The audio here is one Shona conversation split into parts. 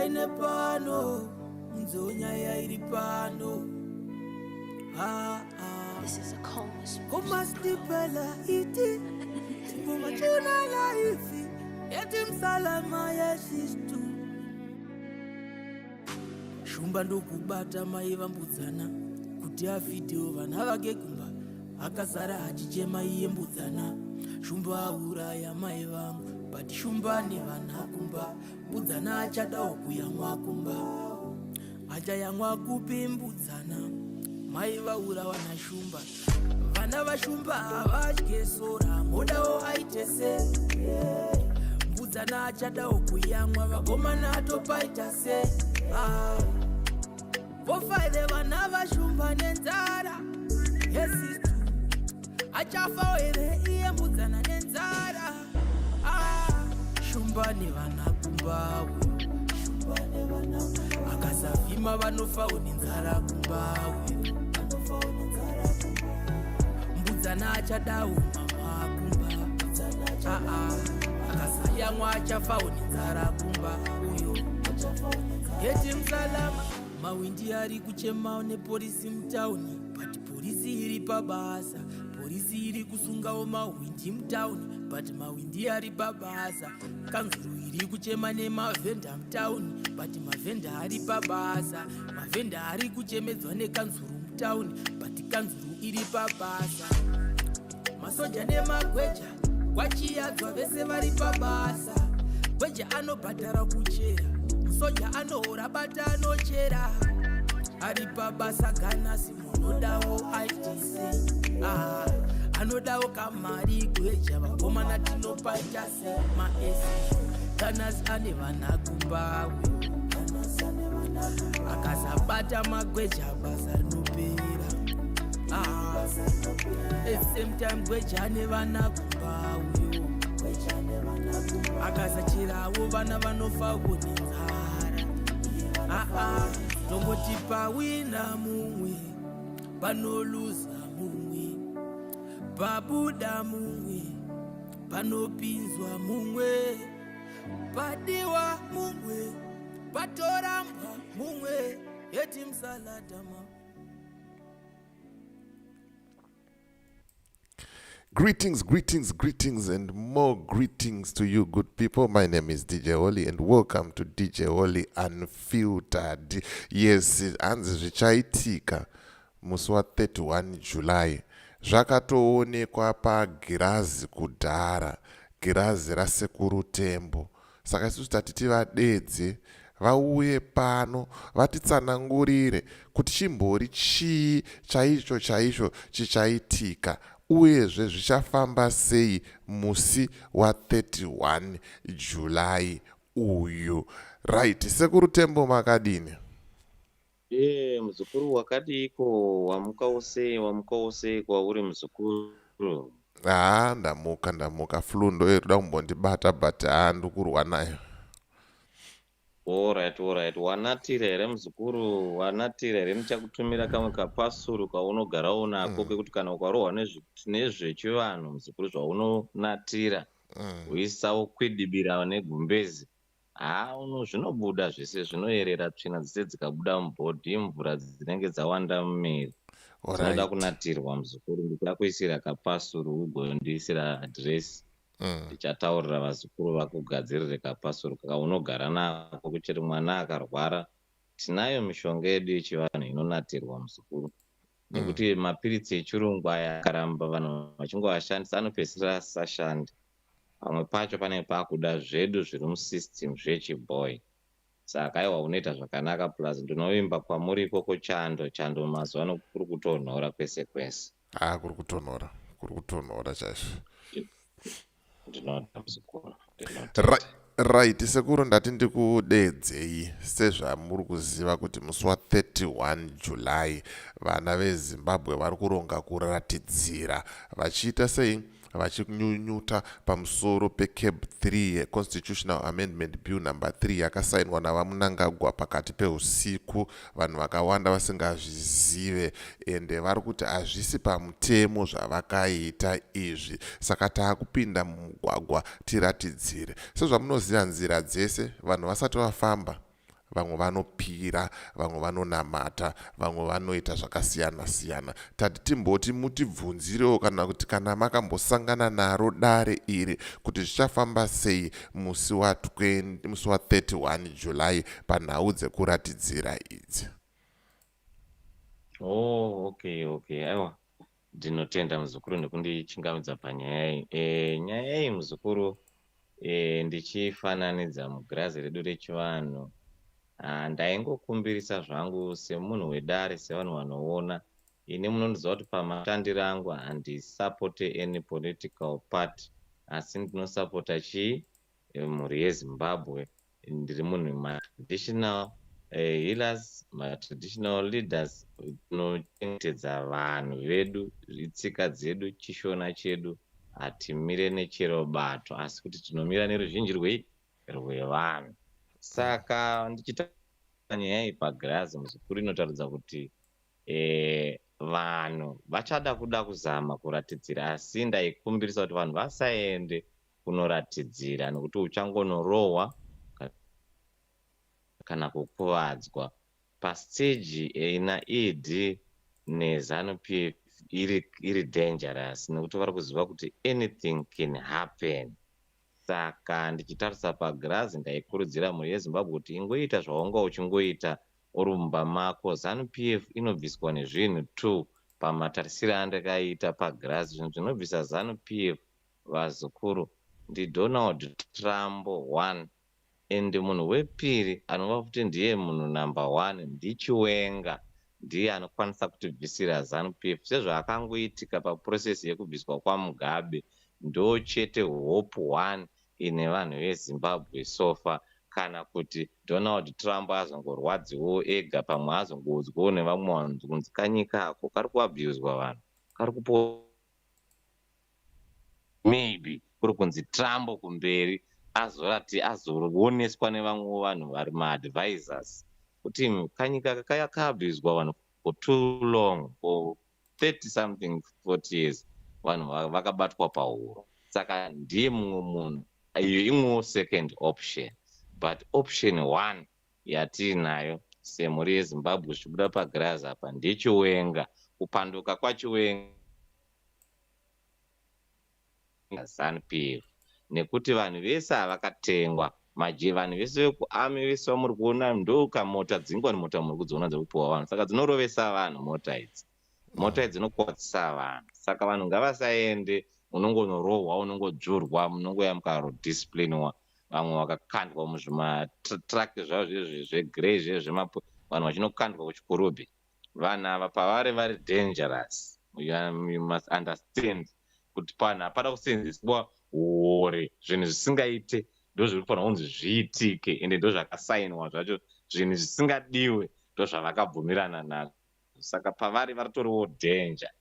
Pfuurai nepano munzwewo nyaya iri pano. Ah, ah. This is a coldness. Komastipela iti chingoma laifi eti msalama yesistu Shumba ndokubata mai vambudzana kuti afidhewo vana vake kumba akasara achichema iye mbudzana. Shumba auraya mai vangu but Shumba nevana kumba, mbudzana achadawo kuyamwa kumba. Achayamwa kupi mbudzana? Mai vaurawa naShumba, vana vaShumba havadye sora, modawo aite se? Mbudzana achadawo kuyamwa, vakomana atopaita se? Ah. Vofaire vana vaShumba nenzara yesistu, achafawo here iye mbudzana nenzara? Ah, Shumba nevana kumba uyo, Shumba nevana akasavhima vanofawo nenzara kumba uyo, mbudzana achadawo mama kumba. Ah, ah, akasayamwa achafawo nenzara kumba uyo. Eti musalama mawindi ari kuchemawo nepolisi mutauni, but polisi iri pabasa. Polisi iri kusungawo mahwindi mutauni, but mawindi ari pabasa. Kanzuru iri kuchema nemavhenda mutauni, but mavhenda ari pabasa. Mavhenda ari kuchemedzwa nekanzuru mutauni, but kanzuru iri pabasa. Masoja nemagweja kwachiyadzwa vese vari pabasa. Gweja anobhadhara kuchera, musoja anohora bata anochera ari pabasa. Ganasi munodawo itc. Ah, anodawo kamari gweja. Vakomana tinopaita semaesi. Ganasi ane vana kumba, akasabata magweja basa rinopera. Ah, at same time gweja ane vana kumba uyo, akasacherawo vana vanofawo nenzara. Aa, tongoti pawina mumwe panoluza mumwe, pabuda mumwe panopinzwa mumwe, padiwa mumwe patorambwa mumwe. Yeti musaladama. Greetings, greetings, greetings, and more greetings to you, good people. My name is DJ Holly, and welcome to DJ Holly Unfiltered. Yes, hanzi zvichaitika musi wa31 July zvakatoonekwa pagirazi kudhara, girazi raSekuru Tembo. Saka isusu tati tivadedze vauye pano vatitsanangurire kuti chimbori chii chaicho chaicho chichaitika, uyezve zvichafamba sei musi wa31 July uyu. Right, Sekuru Tembo, makadini? E, muzukuru, wakadiko? Wamukawo sei? Wamukawo sei kwauri, muzukuru? Haa, ndamuka, ndamuka. Flu ndo iri kuda kumbondibata, but haa, ndikurwa nayo. Alright, wanatira here, muzukuru? Wanatira here? Ndichakutumira kamwe kapasuru kaunogarawo nako kekuti kana ukarohwa nezvechivanhu, muzukuru, zvaunonatira uisa ukwidibira negumbezi, haa, uno zvinobuda zvese, zvinoyerera. Tsvina dzese dzikabuda mubhodhi, mvura dzinenge dzawanda mumiri dzinoda kunatirwa. Muzukuru, ndichakuisira kapasuru, ugondiisira adhiresi. Ndichataurira vazukuru vakugadzirire kapasuru kaunogara nako kuchiri mwana akarwara. Tinayo mishonga yedu yechivanhu inonatirwa, muzukuru, nekuti mapiritsi echirungu aya akaramba vanhu vachingoashandisa anopedzisira asisashandi. Pamwe pacho panenge pakuda zvedu zviri musystem zvechibhoyi. Saka aiwa, unoita zvakanaka. Plus ndinovimba kwamuri ikoko chando chando mazuva ano kuri kutonhora kwese kwese. Haa, kuri kutonhora, kuri kutonhora chaizvo. Ndinoda, muzukuru, ndinotenda. Right, sekuru, ndati ndikudedzei sezvamuri kuziva kuti musi wa31 July vana veZimbabwe vari kuronga kuratidzira vachiita sei, vachinyunyuta pamusoro peCAB 3 yeConstitutional Amendment Bill number 3 yakasainwa naVaMnangagwa pakati peusiku, vanhu vakawanda vasingazvizive, ende vari kuti hazvisi pamutemo zvavakaita izvi. Saka taakupinda mumugwagwa tiratidzire. Sezvamunoziva, nzira dzese vanhu vasati vafamba. Vamwe vanopira, vamwe vanonamata, vamwe vanoita zvakasiyana siyana. Tati timboti mutibvunzirewo kana kuti kana makambosangana naro dare iri kuti zvichafamba sei musi wa 20, musi wa 31 July panhau dzekuratidzira idzi. Oh, okay, okay. Aiwa, ndinotenda muzukuru nekundichingamidza panyaya iyi. Nyaya iyi muzukuru, ndichifananidza mugirazi redu rechivanhu, ndaingokumbirisa zvangu semunhu wedare, sevanhu vanoona. Ini munondiziva kuti pamashandiro angu handisapote any political party, asi ndinosapota chii? Mhuri yeZimbabwe. Ndiri munhu matraditional healers, matraditional leaders. Tinochengetedza vanhu vedu, tsika dzedu, chishona chedu. Hatimire nechero bato, asi kuti tinomira neruzhinji rwei? Rwevanhu. Saka ndichita nyaya iyi pagirazi muzukuru, inotaridza kuti vanhu vachada kuda kuzama kuratidzira, asi ndaikumbirisa kuti vanhu vasaende kunoratidzira nekuti uchangonorohwa kana kukuvadzwa pastage ina ED neZANU PF iri dangerous, nekuti vari kuziva kuti anything can happen. Saka ndichitarisa pagirazi, ndaikurudzira mhuri yeZimbabwe kuti ingoita zvaunga uchingoita uri mumba mako. ZANU PF inobviswa nezvinhu two pamatarisiro andakaita pagirazi. Zvinhu zvinobvisa ZANU PF, vazukuru, ndiDonald Trump one, and munhu wepiri anova futi ndiye munhu number one ndiChiwenga. Ndiye anokwanisa kutibvisira ZANU PF sezvaakangoitika paprocess yekubviswa kwaMugabe. Ndo chete hope one ine vanhu veZimbabwe so far. Kana kuti Donald Trump azongorwadziwo ega, pamwe azongoudzwawo nevamwe vanhu kunzi kanyika ako kari kuabhuswa vanhu, kari kupo, maybe kuri kunzi Trump kumberi azorati azooneswa nevamwe vanhu vari maadvisors kuti kanyika kaya kaabhuswa vanhu for too long, for 30 something 40 years vanhu vakabatwa pahuro. Saka ndiye mumwe munhu, iyo imwewo second option. But option one yatiinayo semhuri yeZimbabwe zvichibuda pagirazi apa ndeChiwenga. Kupanduka kwaChiwenga ZANU PF, nekuti vanhu vese havakatengwa maje, vanhu vese vekuarmy vese vamuri kuona, ndokamota dzingwani, mota muri kudziona dzekupiwa vanhu, saka dzinorovesa vanhu mota idzi. Mota idzi dzinokwadzisa vanhu, saka vanhu ngavasaende. Unongonorohwa, unongodzvurwa, munongoya mukarodisciplinwa. Vamwe vakakandwa muzvimatruck zvavo zvezvi zvegrey zvezve, vanhu vachinokandwa kuChikurubi. Vanhu ava pavari vari dangerous. You must understand kuti panhu hapana kusenzeswa huore. Zvinhu zvisingaite ndo zviri kufanira kunzi zviitike, ende ndo zvakasainwa zvacho. Zvinhu zvisingadiwe ndo zvavakabvumirana nazvo, saka pavari varitoriwo danger.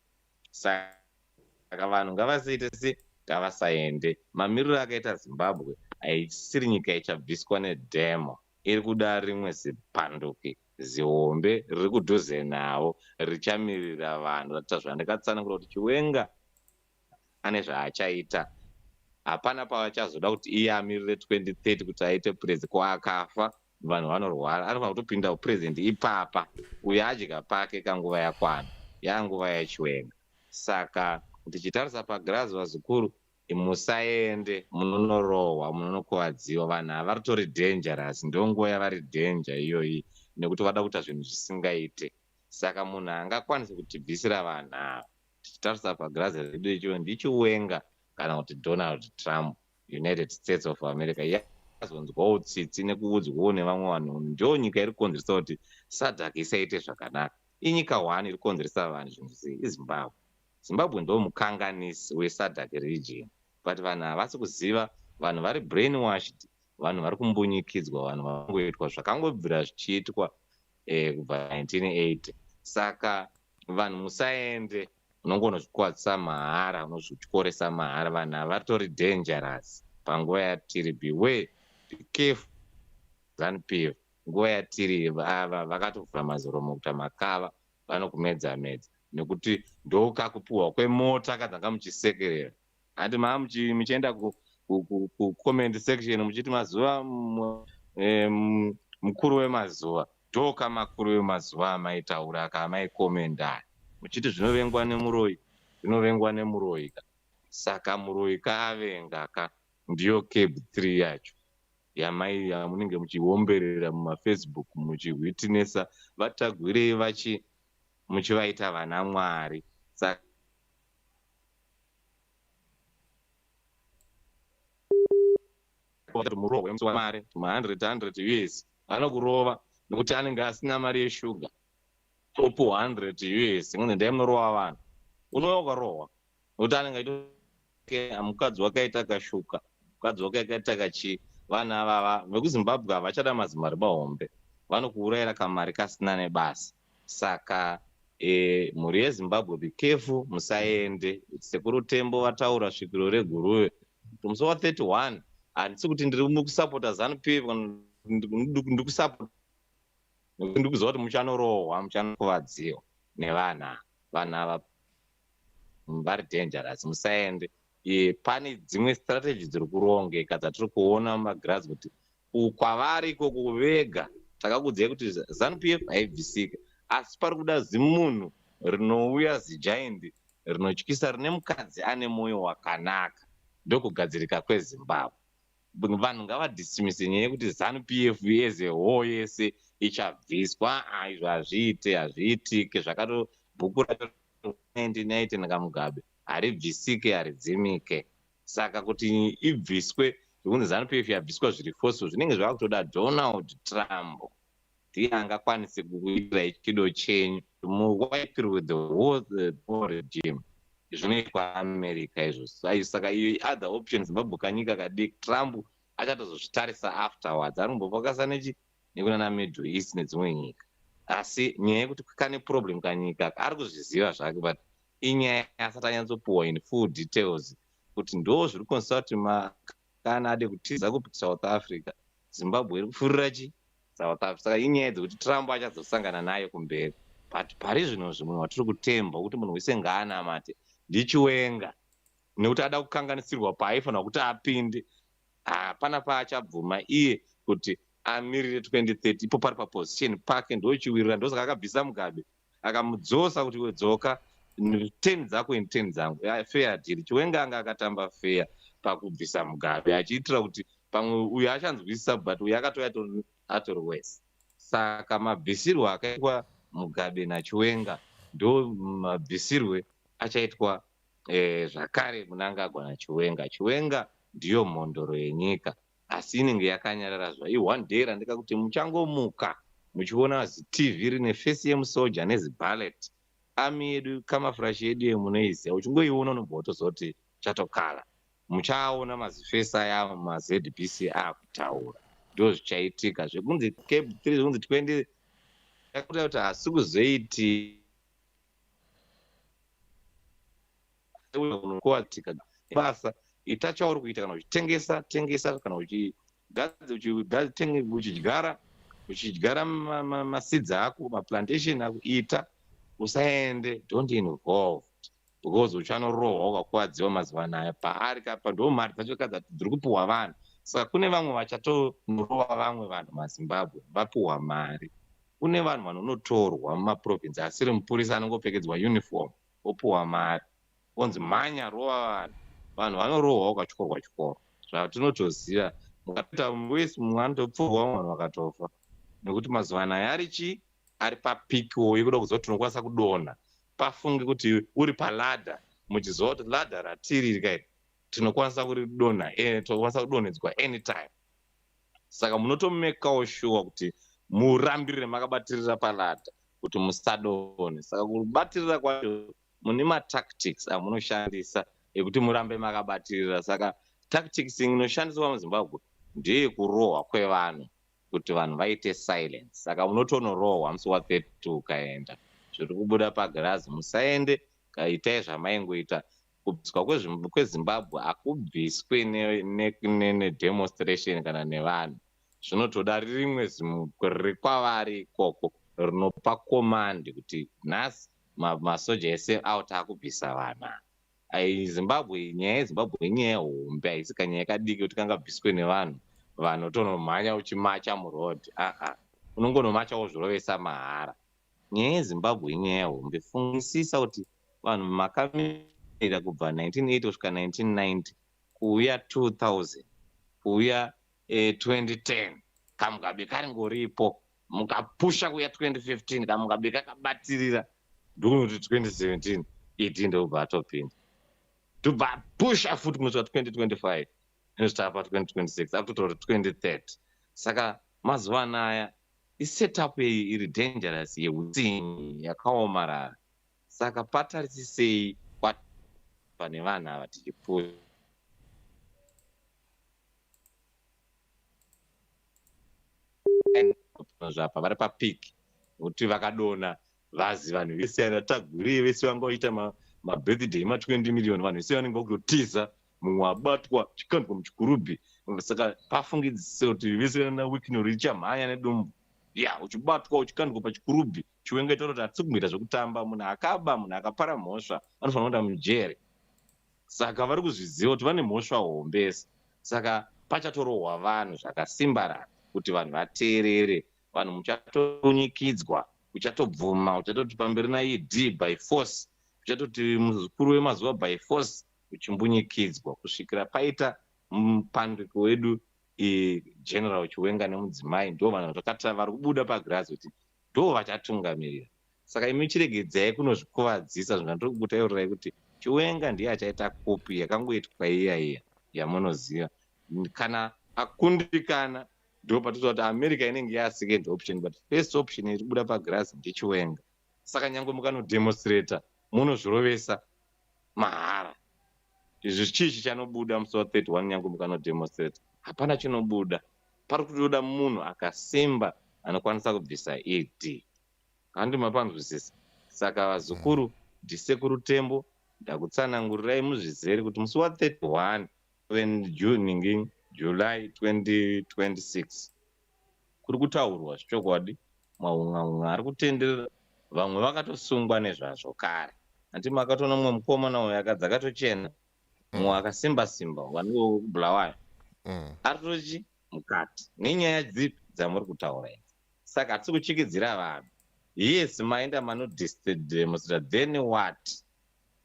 Saka vanhu ngavasaite se ngavasaende. Mamiriro akaita Zimbabwe, haisiri nyika ichabviswa nedemo. Iri kuda rimwe zipanduki zihombe riri kudhuze navo richamirira vanhu ratita zvandakatsanangura kuti Chiwenga ane zvaachaita. Hapana pavachazoda kuti iye amirire 2030 kuti aite president. Kwaakafa vanhu vanorwara, anofanira kutopinda upurezidendi ipapa, uyo adya pake kanguva yakwana, yanguva yaChiwenga. Saka tichitarisa pagirazi, vazukuru, musaende, munonorohwa, munonokuvadziwa. Vanhu ava varitori dangerous, ndonguva yavari danger iyoyi nekuti vada kuita zvinhu zvisingaite. Saka munhu haangakwanisi kutibvisira vanhu ava tichitarisa pagirazi redu ichiwo ndiChiwenga kana kuti Donald Trump, United States of America, yazonzwawo tsitsi nekuudzwawo nevamwe vanhu. Ndo nyika iri kukonzeresa kuti SADC isaite zvakanaka. Inyika one iri kukonzeresa vanhu zvinhu sei iZimbabwe. Zimbabwe ndo mukanganisi weSADC region, but vanhu havasi kuziva. Vanhu vari brainwashed, vanhu vari kumbunyikidzwa, vanhu vangoitwa zvakangobvira zvichiitwa kubva 1980. Saka vanhu musaende, unongonozvikwadzisa mahara, unozvityoresa mahara. Vanhu ava varitori dangerous panguva yatiri. Beware, be careful. ZANU PF nguva yatiri, ava vakatovhura maziromo kuita makava, vanokumedza medza nekuti ndokakupiwa kwemota kadzanga muchisekerera. Handi maa muchienda kucomment section muchiti mazuva Mukuru wemazuva, ndoka makuru wemazuva amaitaura aka amaikomendaya muchiti zvinovengwa nemuroyi, zvinovengwa nemuroyi ka. Saka muroyi ka avenga ka, ndiyo CAB 3 yacho yamai yamunenge muchiomberera mumaFacebook muchihwitinesa vaTagwirei vachi muchivaita vana Mwari. Saka murohwe musi wamari ma100 100 US anokurova nekuti anenge asina mari yeshuga, opuhwa 100 US ngunzi ndai munorova vanhu, unouya ukarohwa nekuti anenge aito mukadzi wakaita kashuka, mukadzi wakaita kachii. Vanhu avava vekuZimbabwe havachada mazimari mahombe, vanokuurayira kamari kasina nebasa. Saka mhuri yeZimbabwe, be careful, musaende. Sekuru Tembo vataura svikiro reGuruve kuti musi wa31, handisi kuti ndiri mukusapota ZANU PF, ndikusapota ndikuziva kuti muchanorohwa, muchanokuvadzirwa nevanhu vanhu ava vari dangerous, musaende. Pane dzimwe strategy dziri kurongeka dzatiri kuona mumagirazi kuti kwavari ikoko vega. Takakudzai kuti ZANU PF haibvisike, asi pari kuda zimunhu rinouya, zigiant rinotyisa, rine mukadzi ane mwoyo wakanaka, ndokugadzirika kweZimbabwe. Vanhu ngavadismise nyaya yekuti ZANU PF as a whole yese ichabviswa. Izvo hazviite, hazviitike. Zvakato bhuku racho 1990 nakaMugabe haribvisike, haridzimike. Saka kuti ibviswe zvekunzi ZANU PF yabviswa zviri forceful, zvinenge zvava kutoda Donald Trump, ndiye angakwanise kukuitirai chido chenyu, muwaipirwe the whole regime. Zvinoitwa America izvo. Saka iyo other option, Zimbabwe kanyika kadiki, Trump achatozozvitarisa afterwards, ari kumbofokasa nechi nekunana Middle East nedzimwe nyika. Asi nyaya yekuti kane problem kanyika ari kuzviziva zvake, but inyaya asati anyatsopuhwa in full details kuti ndo zviri kukonzesa kuti kana ade kutiza kupi South Africa, Zimbabwe iri kupfurira chi South Africa. Saka inyaya dzekuti Trump achazosangana nayo kumberi, but pari zvinozvi munhu watiri kutemba kuti munhu wese ngaanamate ndiChiwenga, nekuti ada kukanganisirwa paaifanira kuti apinde. Hapana paachabvuma iye kuti amirire 2030 ipo pari paposition pake, ndochiwirira. Ndosaka akabvisa Mugabe, akamudzosa kuti wedzoka 10 dzako in 10 dzangu, fair deal. Chiwenga anga akatamba fair pakubvisa Mugabe, achiitira kuti pamwe uyu achanzwisisa, but uyu akatouya atori wese. Saka mabvisirwo akaitwa Mugabe naChiwenga ndo mabvisirwe achaitwa zvakare Mnangagwa naChiwenga. Chiwenga ndiyo mhondoro yenyika, asi inenge yakanyarara zva ione day randika kuti muchangomuka muchiona ziTV rine face yemusoja nezibullet, army yedu, camouflage yedu yemunoiziva, uchingoiona unobva wotozoti chatokala. Muchaona maziface aya maZBC akutaura, ndo zvichaitika. Zvekunzi CAB 3, zvekunzi 20 yakuta kuti hasi kuzoiti unokuwatika basa, ita chauri kuita. Kana uchitengesa, tengesa. Kana uchidyara maseeds ako, maplantation ako, ita. Usaende, don't involve, because uchanorohwa ukakuvadziwa. Mazuva anaya paari kapa ndo mari dzacho kadza dziri kupiwa vanhu. Saka kune vamwe vachatonyorova vamwe vanhu maZimbabwe vapiwa mari. Kune vanhu vanonotorwa mumaprovinsi asiri mupurisa, anongopfekedzwa uniform, opiwa mari, onzi mhanya, rova vanhu. Vanhu vanorohwa ukatyorwa chikoro, zvatinotoziva. Mukatoita wese, mumwe anotopfurwa, vamwe vanhu vakatofa, nekuti mazuva anaya ari chii, ari papeakwo yekuda kuziva kuti tinokwanisa kudonha. Pafunge kuti uri paladder, muchiziva kuti ladder ratiri rikairi tinokwanisa kuridonha, tinokwanisa kudonhedzwa anytime. Saka munotomekawo sure kuti murambirire makabatirira paladder kuti musadonhe. Saka kubatirira kwacho mune matactics amunoshandisa ekuti murambe makabatirira. Saka tactics inoshandiswa muZimbabwe ndeyekurohwa kwevanhu kuti vanhu vaite silence. Saka unotonorohwa musi wa32 ukaenda. Zviri kubuda pagirazi, musaende, itai zvamaingoita. Kubviswa kweZimbabwe hakubviswe nedemonstration kana nevanhu, zvinotoda rimwe rekwavari ikoko rinopa command kuti nhasi masoja ese out, akubvisa vanhu. Zimbabwe, nyaya yeZimbabwe inyaya hombe, haisi kanyaya kadiki kuti kangabviswe nevanhu. Vanotonomhanya uchimacha muroad, aa, unongonomacha wozvirovesa mahara. Nyaya yeZimbabwe inyaya hombe. Fungisisa kuti vanhu makamira kubva 1980 kusvika 1990, kuuya 2000, kuuya 2010, kaMugabe karingoripo. Mukapusha kuuya 2015, kaMugabe kakabatirira. Ndokunoti 2017 ED ndobva atopinda, ndobva apusha futi kunosvika 2025, inosvika pa 2026, akutotaura kuti 2030. Saka mazuva anaya isetup iyi iri dangerous, yeutsinyi yakaomarara. Saka patarisisei pane vanhu ava tichipusha zvapa vari papeak, nekuti vakadona vazi vanhu vese ana Tagwirei vese vanga vachiita mabirthday ma20 million, vanhu vese vanenge vakutotiza, mumwe abatwa chikandwa muchikurubhi. Saka pafungidzise kuti vese vana Wicknell richamhanya nedumbu ya uchibatwa uchikandwa pachikurubhi. Chiwenga itaura kuti hatisi kumboita zvekutamba, munhu akaba, munhu akapara mhosva anofanira kuenda mujeri. Saka vari kuzviziva kuti vane mhosva hombesa, saka pachatorohwa vanhu zvakasimbarana kuti vanhu vateerere. Vanhu muchatonyukidzwa, uchatobvuma, uchatoti pamberi naED by force, uchatoti muzukuru wemazuva by force, uchimbunyikidzwa kusvikira paita mupandiko wedu, General Chiwenga nemudzimai. Ndo vanhu vakata vari kubuda pagirazi kuti ndo vachatungamirira. Saka imi chiregedzai kunozvikuvadzisa. Zvinhu zvandiri kukutaurirai kuti Chiwenga ndiye achaita kopi yakangoitwa iya iya yamunoziva. Kana akundikana, ndo patinotaura kuti America inenge yasecond option, but first option iri kubuda pagirazi ndiChiwenga. Saka nyange mukanodemonstrata, munozvirovesa mahara. Izvi chii chichanobuda musi wa31? Nyange mukanodemonstrata, hapana chinobuda. Pari kutoda munhu akasimba anokwanisa kubvisa ED. Handi mapanzwisisa? Saka vazukuru, ndisekuru Tembo, ndakutsanangurirai muzvizere kuti musi wa31 June, July 2026 kuri kutaurwa zvechokwadi. Maunga ari kutenderera, vamwe vakatosungwa nezvazvo kare. Handi makatoona mumwe mukomana uyo akadzi akatochena, mumwe akasimba simba waniwo kuBulawayo, aritochi mukati nenyaya dzipi dzamuri kutaura idzi. Saka hatisi kuchikidzira vanhu. Yes, maenda manodemonstrata, then what?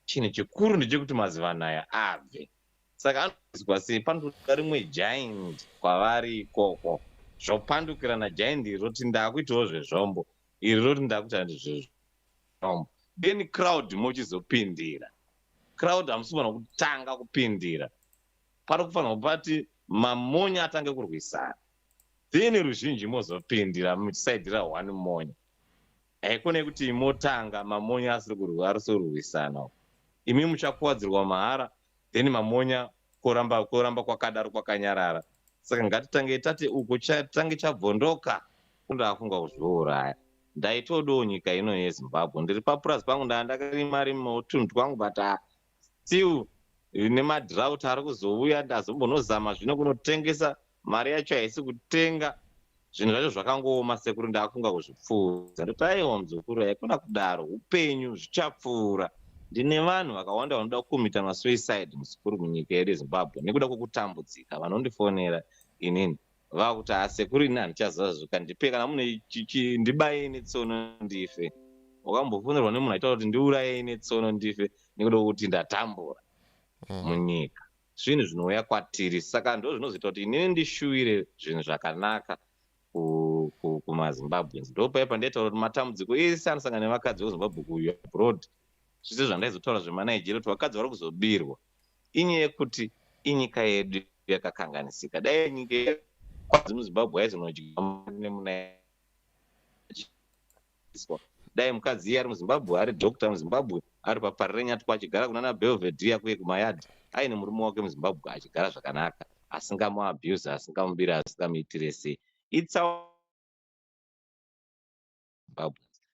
Chinhu chikuru ndechekuti mazivanhu aya abve. Saka anozwa sei? Panotoda rimwe giant kwavari ikoko, zvopandukirana. Giant iri roti ndaakuitawo zvezvombo, iri roti ndaakuita zvezvombo, then crowd mochizopindira. Crowd hamusi kufanira kutanga kupindira. Pari kufanirwa pati mamonya atange kurwisana, then ruzhinji mozopindira muchisaidhira one monya. Haikone kuti motanga mamonya asiri kurwisana, imi muchakuwadzirwa mahara, then mamonya koramba koramba kwakadaro kwakanyarara. Saka ngatitange tati uku tange chabvondoka. Ndafunga kuzviuraya. Ndaitodawo nyika ino yeZimbabwe. Ndiri papurazi pangu, ndaa ndakarima rimawo tunhu twangu, but still nemadrought ari kuzouya, ndazombonozama zvino kunotengesa, mari yacho haisi kutenga zvinhu zvacho, zvakangooma. Sekuru, ndafunga kuzvipfuudza. Ndoti aiwa muzukuru, haikona kudaro, upenyu zvichapfuura. Ndine vanhu vakawanda vanoda kukomita masuicide, muzukuru, munyika yedu yeZimbabwe nekuda kwokutambudzika. Vanondifonera inini vakuti, "Asekuru, ini handichaziva zvoka, ndipe kana mune, ndibayei netsono ndife." Wakambofonerwa nemunhu aitaura kuti, "Ndiurayei netsono ndife nekuda kwokuti ndatambura munyika." Zvinhu zvinouya kwatiri. Saka ndo zvinozoita kuti inini ndishuwire zvinhu zvakanaka kumaZimbabweans. Ndo paipa ndaitaura kuti matambudziko ese anosangana nevakadzi vekuZimbabwe kuuya abroad, zvise zvandaizotaura zvemaNigeria kuti vakadzi vari kuzobirwa, inyaya yekuti inyika yedu yakakanganisika. Dai nyika kwadzi muZimbabwe aizonodya nemuna, dai mukadzi iye ari muZimbabwe, ari doctor muZimbabwe, ari paParirenyatwa, achigara kunana Belvedere kuye kumayadhi, aine murume wake muZimbabwe, achigara zvakanaka, asingamuabuse, asingamubiri, asingamuitire sei. Itsazimbabwe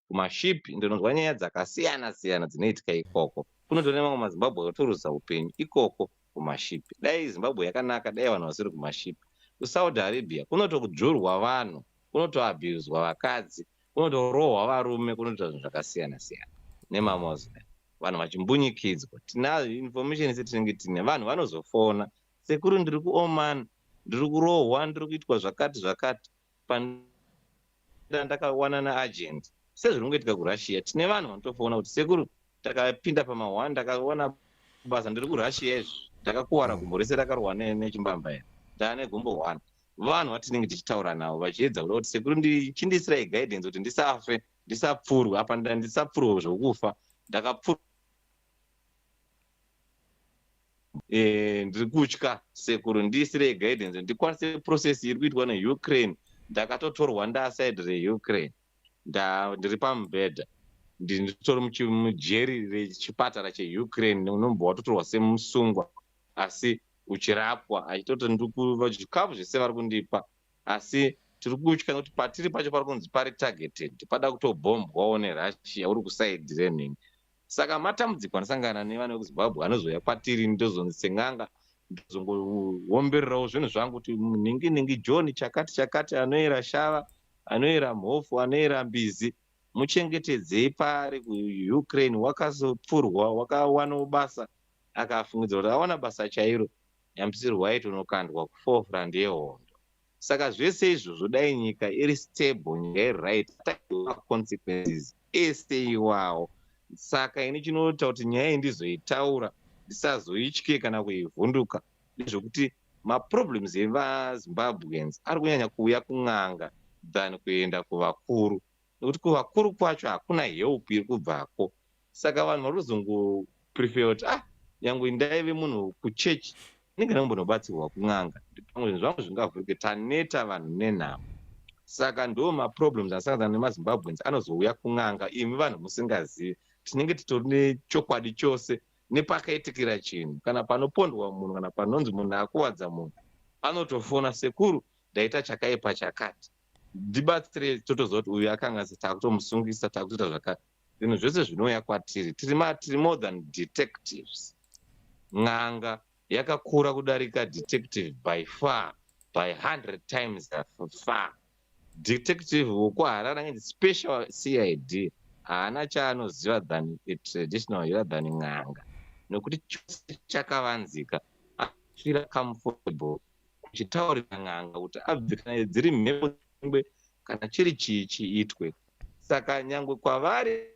kumashipi, ndinonzwa nyaya dzakasiyana siyana dzinoitika ikoko. Kunotori nemamwe maZimbabwe akatoruza upenyu ikoko kumashipi. Dai Zimbabwe yakanaka, dai vanhu vasiri kumashipi. KuSaudi Arabia kunotodzvurwa vanhu, kunotoabhuzwa vakadzi, kunotorohwa varume, kunoita zvinhu zvakasiyana siyana nemaMuslim, vanhu vachimbunyikidzwa. Tinayo information setinenge tine vanhu vanozofona, "Sekuru, ndiri kuOman." Ndiri kurohwa, ndiri kuitwa zvakati zvakati. Ndakawana naagent sezvinongoitika kuRussia. Tine vanhu vanotofona kuti, "Sekuru, takapinda pama1, ndakawana basa, ndiri kuRussia izvi, ndakakuwara gumbo rese, rakarohwa nechimbambaira, ndaane gumbo 1." Vanhu vatinenge tichitaura navo vachiedza kuda kuti, "Sekuru, chindisirai guidance kuti ndisafe, ndisapfurwe apa, ndisapfurwe zvokufa, ndakapfurwa, ndiri kutya. Sekuru, ndiisirei guidance ndikwanise process iri kuitwa neUkraine. Ndakatotorwa ndaside reUkraine, ndiri pamubhedha, nditori mujeri rechipatara cheUkraine." Unombva watotorwa semusungwa asi uchirapwa, achitoti, "Zvikafu zvese vari kundipa, asi tiri kutya nekuti patiri pacho pari kunzi pari targeted, pada kutobhombwawo neRussia, uri kuside renhingi." Saka matambudziko anosangana nevana vekuZimbabwe anozouya kwatiri, ndozonzi sen'anga ndozongoombererawo zvinhu zvangu kuti nhingi nhingi, John chakati chakati, anoyera shava, anoyera mhofu, anoyera mbizi, muchengetedzei pari kuUkraine, wakazopfurwa, wakawanawo basa, akafungidzira kuti awana basa chairo, yambisirwai tonokandwa kuforefront yehondo. Saka zvese izvozvo, dai nyika iri stable, nyika iri right, consequences ese iwawo. Saka ini chinoita kuti nyaya iyi ndizoitaura, ndisazoitye kana kuivhunduka, ndezvekuti maproblems evaZimbabweans ari kunyanya kuuya kun'anga than kuenda kuvakuru, nekuti kuvakuru kwacho hakuna help iri kubvako. Saka vanhu vari kuzongoprefer kuti, "Ah, nyange ndaive munhu kuchechi, inenge ndambonobatsirwa kun'anga, pamwe zvinhu zvangu zvingavhurike." Taneta vanhu nenhamo. Saka ndo maproblems anosangana nemaZimbabweans anozouya kun'anga. Imi vanhu musingazivi, tinenge titori nechokwadi chose nepakaitikira chinhu. Kana panopondwa munhu, kana panonzi munhu akuwadza munhu, anotofona, "Sekuru, ndaita chakaipa chakati, ndibatsire." Totoziva kuti uyu akanga takutomusungisa, takutoita zvakati. Zvinhu zvese zvinouya kwatiri, tiri more than detectives. N'anga yakakura kudarika detective by far, by 100 times far. Detective wekuHarare anenge special CID haana chaanoziva than a traditional healer, than n'anga, nekuti chose chakavanzika afira comfortable kuchitaurira n'anga kuti abve, kana dziri mhepo ngwe, kana chiri chii chiitwe. Saka nyangwe kwavari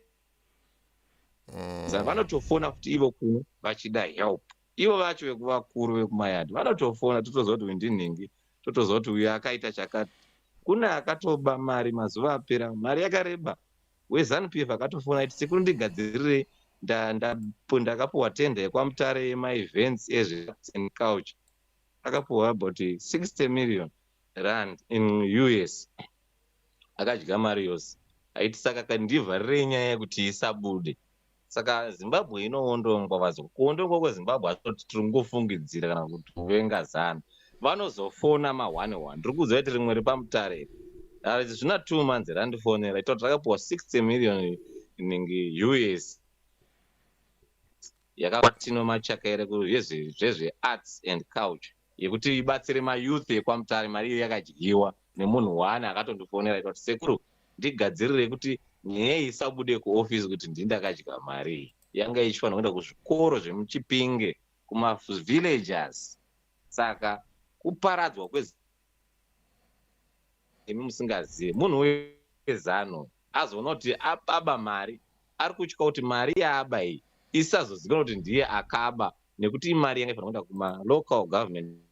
vanotofona futi ivo kuno vachida help. Ivo vacho vekuvakuru vekumayadhi vanotofona, totoziva kuti uyu ndinhingi, totoziva kuti uyu akaita chakati. Kune akatoba mari mazuva apera, mari yakareba, weZANU PF, akatofona iti, "Sekuru, ndigadzirirei, ndakapuhwa tender yekwaMutare yemaevents ezvearts and culture." Akapuhwa about 60 million rand in US, akadya mari yose. Aiti, "Saka ndivharirei nyaya yekuti isabude." Saka Zimbabwe inoondongwa vazo. Kuondongwa kweZimbabwe atoti tiri kungofungidzira kana kuti kuvenga ZANU. Vanozofona ma11. Ndiri kuziva kuti rimwe repaMutare zvina 2 months randifonera ita kuti rakapuwa 60 million ningi US yakatino machakaire zvezvearts and culture yekuti ibatsire mayouth ekwaMutare. Mari iyo yakadyiwa nemunhu one akatondifonera ita kuti, "Sekuru, ndigadzirire kuti nyaya isabude kuofisi kuti ndindakadya mari iyi." Yanga ichifanira kuenda kuzvikoro zvemuChipinge, kumavillagers. Saka kuparadzwa kwemi musingazivi, munhu weZANU azoona kuti aba mari, ari kutya kuti mari yaaba iyi isazozikanwa kuti ndiye akaba, nekuti imari yanga ifanira kuenda kumalocal government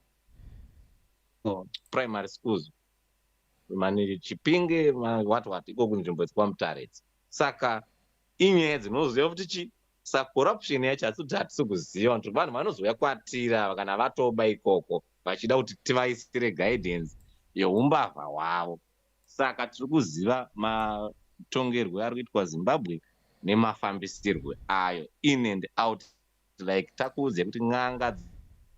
primary schools, mani Chipinge, what what, iko kunzvimbo dzekwaMutare. Saka inyaya dzinoziva kuti chi. Saka corruption yacho hatisi kuti hatisi kuziva kuti vanhu vanozouya kwatira kana vatoba ikoko vachida kuti tivaisire guidance yeumbavha hwavo. Saka tiri kuziva matongerwo ari kuitwa Zimbabwe nemafambisirwe ayo in and out. Like takuudzai kuti n'anga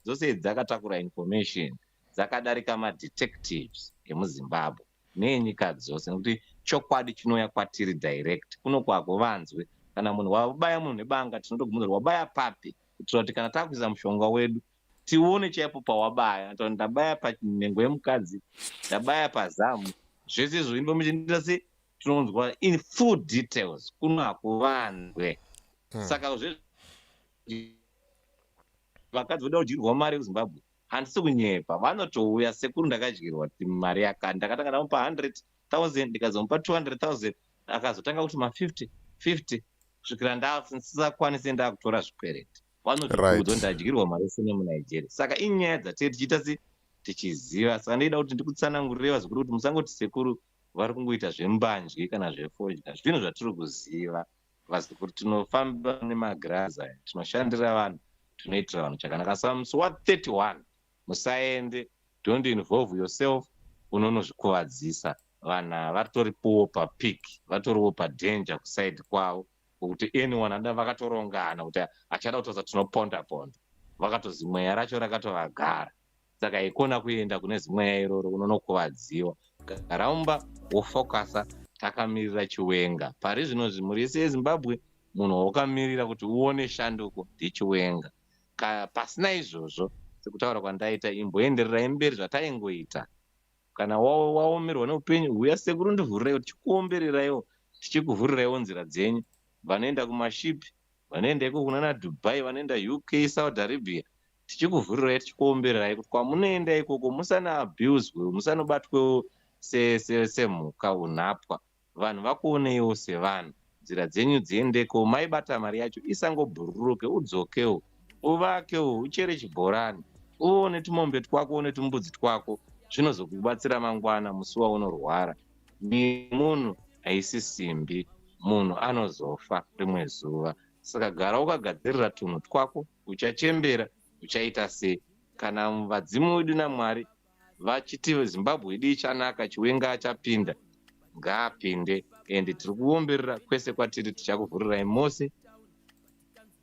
dzose dzakatakura information dzakadarika madetectives emuZimbabwe neenyika dzose, nekuti chokwadi chinouya kwatiri direct. Kuno kwakuvanzwe kana munhu wabaya munhu nebanga, tinotogumudza kuti wabaya papi, kuitira kuti kana takuisa mushonga wedu tione chaipo pawabaya. Ndabaya panhengo yemukadzi, ndabaya pazamu, zvese izvo information se tinonzwa in full details. Kuno hakuvanzwe. Saka zve vakadzi voda kudyirwa mari yekuZimbabwe. Handisi kunyepa, vanotouya, "Sekuru, ndakadyirwa mari yakati, ndakatanga ndamupa 100,000, ndikazomupa 200,000, akazotanga kuti ma50 50 kusvikira ndasisakwanise, ndakutora zvikwereti." Vanotokuudza ndadyirwa mari yese nemuNigeria. Saka inyaya dzatee tichiita se tichiziva. Saka ndinoda kuti ndikutsanangurire, vazukuru, kuti musangoti sekuru vari kungoita zvembanje kana zvefodya. Zvinhu zvatiri kuziva, vazukuru. Tinofamba nemagirazi aya, tinoshandira vanhu, tinoitira vanhu chakanaka. Saka musi wa31 musaende, don't involve yourself, unonozvikuvadzisa. Vanhu ava vatoripowo papeak, vatoriwo padanger kuside kwavo, kwekuti anyone ada vakatorongana kuti achada kutoza tinoponda ponda, vakatozi mweya racho rakatovagara. Saka ikona kuenda kune zimweya iroro, unonokuvadziwa. Gara wofocusa, takamirira Chiwenga. Pari zvino mhuri yese yeZimbabwe, munhu waukamirira kuti uone shanduko ndiChiwenga. Pasina izvozvo, sekutaura kwandaita, imboendererai mberi zvataingoita. Kana waomerwa neupenyu, huya, "Sekuru, ndivhuriraiwo," tichikuombereraiwo, tichikuvhuriraiwo nzira dzenyu. Vanoenda kumashipi, vanoenda iko kunana Dubai, vanoenda UK, Saudi Arabia, tichikuvhurirai, tichikuombererai kuti kwamunoenda ikoko musana abuswe, musanobatwewo semhuka, unhapwa. Vanhu vakuoneiwo sevanhu, nzira dzenyu dziendeko. Maibata mari yacho isangobhururuke, udzokewo, uvakewo, uchere chibhorani, uone tumombe twako, une tumbudzi twako. Zvinozokubatsira mangwana musi waunorwara. Munhu haisi simbi, munhu anozofa rimwe zuva. Saka gara wakagadzirira tunhu twako. Uchachembera, uchaita sei? Kana vadzimu vedu naMwari vachiti Zimbabwe yedu ichanaka, Chiwenga achapinda, ngaapinde. Ende tiri kuomberera kwese kwatiri, tichakuvhurirai mose,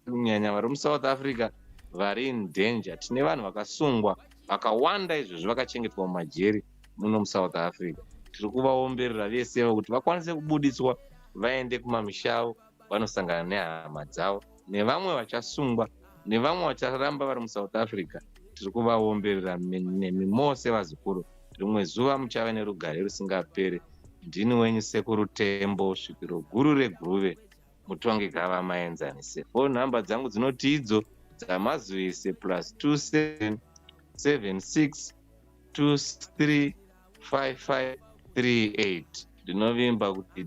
kunyanya vari muSouth Africa vari in danger. Tine vanhu vakasungwa vakawanda izvozvi, vakachengetwa mumajeri muno muSouth Africa. Tiri kuvaomberera vese kuti vakwanise kubuditswa, vaende kumamisha avo, vanosangana nehama dzavo. Nevamwe vachasungwa, nevamwe vacharamba vari muSouth Africa, tiri kuvaomberera nemi mose, vazukuru. Rimwe zuva muchava nerugare rusingaperi. Ndini wenyu Sekuru Tembo, svikiro guru reGuruve, mutongi gava maenzanise. Phone nhamba dzangu dzinoti idzo dzamazivise: +27 76 23 5538. Ndinovimba kuti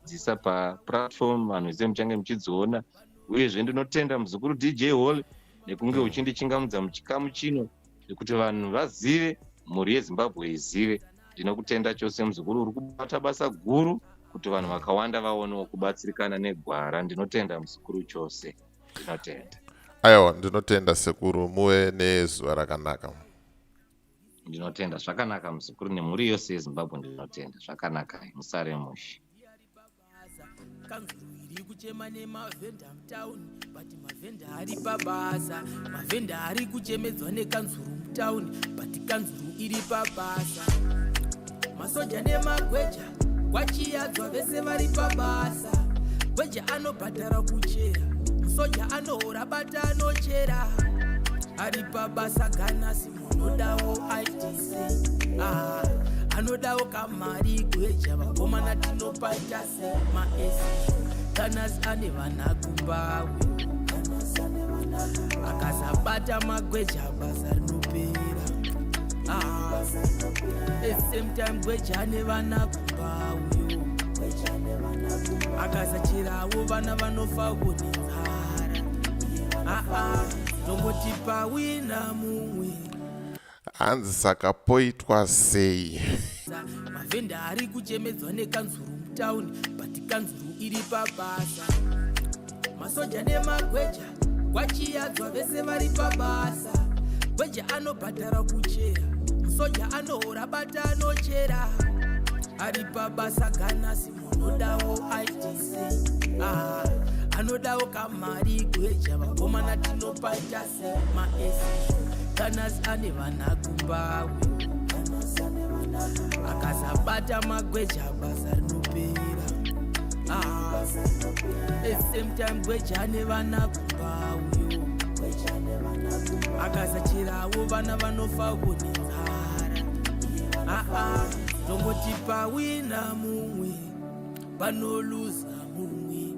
dzisa paplatform vanhu vese muchange muchidziona. Uyezve ndinotenda muzukuru DJ Hall nekunge uchindichingamudza muchikamu chino, nekuti vanhu vazive, mhuri yeZimbabwe izive. Ndinokutenda chose, muzukuru. Uri kubata basa guru kuti vanhu vakawanda vaonewo kubatsirikana negwara. Ndinotenda, muzukuru, chose. Ndinotenda. Aiwa, ndinotenda, sekuru. Muve nezuva rakanaka. Ndinotenda, zvakanaka, muzukuru, nemhuri yose yeZimbabwe. Ndinotenda, zvakanaka, musare mushe. Kanzuru iri kuchema nemavhenda mutauni, but mavhenda ari pabasa. Mavhenda ari kuchemedzwa nekanzuru mutauni, but kanzuru iri pabasa. Masoja nemagweja kwachiyadzwa, vese vari pabasa. Gweja anobhadhara kuchera, musoja anohora, bata anochera, ari pabasa. Ganasi munodawo ITC, ah, anodawo kamari gweja. Vakomana, tinopaita semaesi. Ganasi ane vana kumbawe, akasabata magweja basa rinopera. Ah, at same time gweja ane vana kumba uyo, akasacherawo vana vanofawo nenzara. Aa, tongoti pawina mumwe. Hanzi saka poitwa sei? Mavhenda ari kuchemedzwa nekanzuru mutauni, but kanzuru iri pabasa. Masoja nemagweja kwachiyadzwa, vese vari pabasa. Gweja anobhadhara kuchera, musoja anohora, bata anochera, ari pabasa. Ganasi munodawo ITC, ah, anodawo kamari gweja. Vakomana, tinopaita semaesi. Ganasi ane vana kumbawe, akasabata magweja basa rinopera. Ah, at same time gweja ane vana kumba uyo, akasacherawo vana vanofawo nenzara. Aa, tongoti pawina mumwe, panoluza mumwe,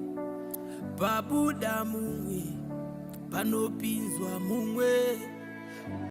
pabuda mumwe, panopinzwa mumwe.